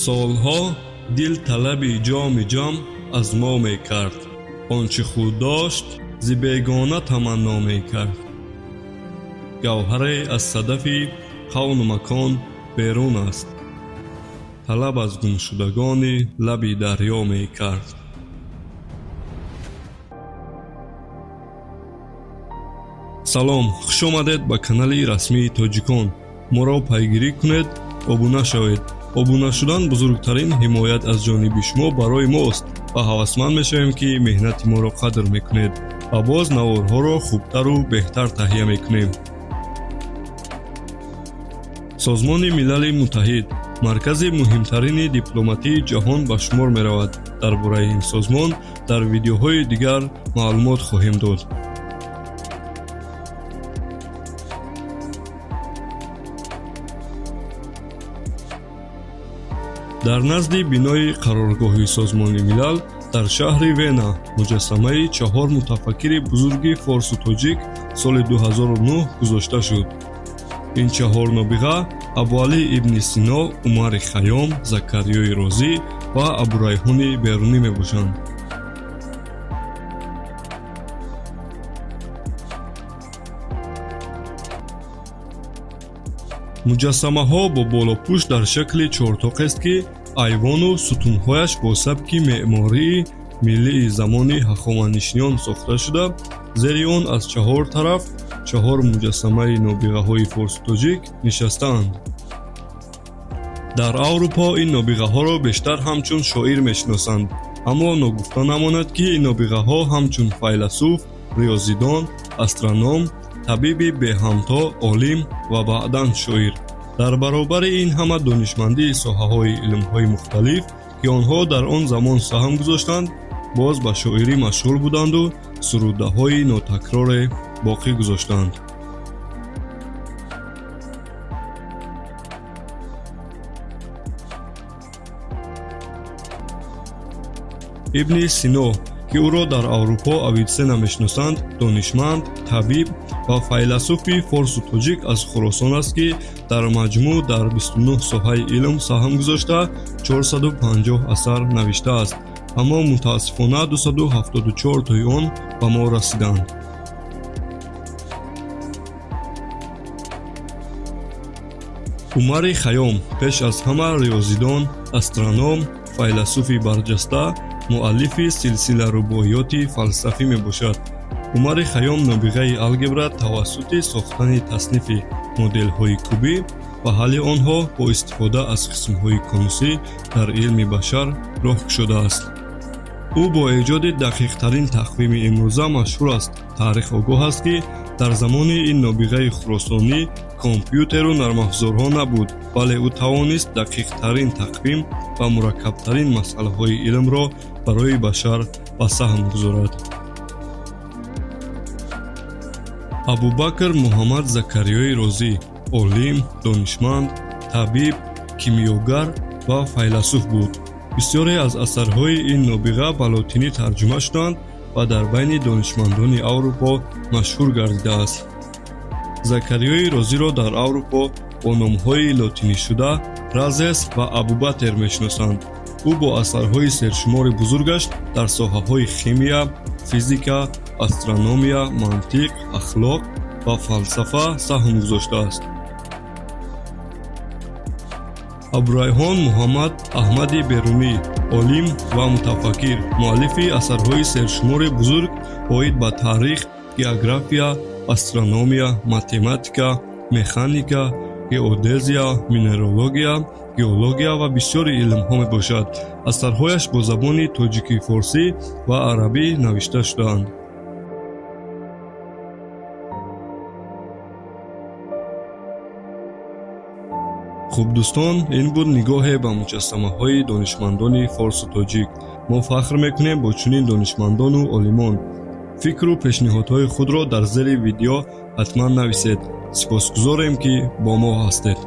Солҳо дил талаби ҷоми ҷом аз мо мекард, он чӣ худ дошт зи бегона таманно мекард. Гавҳаре аз садафи қавну макон берун аст, талаб аз гумшудагони лаби дарё мекард. Салом, хуш омадед ба канали расмии тоҷикон. Моро пайгирӣ кунед, обуна шавед. Обуна шудан бузургтарин ҳимоят аз ҷониби шумо барои мост ва ҳавасманд мешавем, ки меҳнати моро қадр мекунед ва боз наворҳоро хубтару беҳтар таҳия мекунем. Созмони Милали Муттаҳид маркази муҳимтарини дипломатии ҷаҳон ба шумор меравад. Дар бораи ин созмон дар видеоҳои дигар маълумот хоҳем дод. Дар назди бинои қароргоҳи Созмони Милал дар шаҳри Вена муҷассамаи чаҳор мутафаккири бузурги форсу тоҷик соли 2009 гузошта шуд. Ин чаҳор нобиға Абуалӣ ибни Сино, Умари Хайём, Закариёи Розӣ ва Абурайҳони Берунӣ мебошанд. Муҷассамаҳо бо болопӯш дар шакли чортоқест, ки айвону сутунҳояш бо сабки меъмории миллии замони ҳахоманишиён сохта шуда, зери он аз чаҳор тараф чаҳор муҷассамаи нобиғаҳои форсу тоҷик нишастаанд. Дар Аврупо ин нобиғаҳоро бештар ҳамчун шоир мешиносанд, аммо ногуфта намонад, ки ин нобиғаҳо ҳамчун файласуф, риёзидон, астроном, табиби беҳамто, олим ва баъдан шоир. Дар баробари ин ҳама донишмандии соҳаҳои илмҳои мухталиф, ки онҳо дар он замон саҳм гузоштанд, боз ба шоирӣ машғул буданду сурудаҳои нотакроре боқӣ гузоштанд. Ибни Сино, ки ӯро дар Аврупо Авитсена мешиносанд, донишманд, табиб ва файласуфи форсу тоҷик аз Хуросон аст, ки дар маҷмӯъ дар 29 соҳаи илм саҳм гузошта 450 асар навиштааст, аммо мутаассифона 274 тои он ба мо расиданд. Умари Хайём пеш аз ҳама риёзидон, астроном, файласуфи барҷаста, муаллифи силсила рубоиёти фалсафӣ мебошад. Умари Хайём нобиғаи алгебра тавассути сохтани таснифи моделҳои кубӣ ва ҳалли онҳо бо истифода аз қисмҳои конусӣ дар илми башар роҳ кушодааст. Ӯ бо эҷоди дақиқтарин тақвими имрӯза машҳур аст. Таърих огоҳ аст, ки дар замони ин нобиғаи хуросонӣ компютеру нармафзорҳо набуд, вале ӯ тавонист дақиқтарин тақвим ва мураккабтарин масъалаҳои илмро барои башар ба саҳм гузорад. Абубакр Муҳаммад Закариёи Розӣ олим, донишманд, табиб, кимиёгар ва файласуф буд. Бисёре аз асарҳои ин нобиға ба лотинӣ тарҷума шуданд ва дар байни донишмандони Аврупо машҳур гардидааст. Закариёи Розиро дар Аврупо бо номҳои лотинишуда Разес ва Абубатер мешиносанд. Ӯ бо асарҳои сершумори бузургаш дар соҳаҳои химия, физика, астрономия, мантиқ, ахлоқ ва фалсафа саҳм гузоштааст. Абурайҳон Муҳаммад Аҳмади Берунӣ олим ва мутафаккир, муаллифи асарҳои сершумори бузург оид ба таърих, география, астрономия, математика, механика, геодезия, минералогия, геология ва бисёри илмҳо мебошад. Асарҳояш бо забони тоҷикӣ-форсӣ ва арабӣ навишта шудаанд. Хуб дӯстон, ин буд нигоҳе ба муҷассамаҳои донишмандони форсу тоҷик. Мо фахр мекунем бо чунин донишмандону олимон. Фикру пешниҳодҳои худро дар зери видео ҳатман нависед. Сипосгузорем, ки бо мо ҳастед.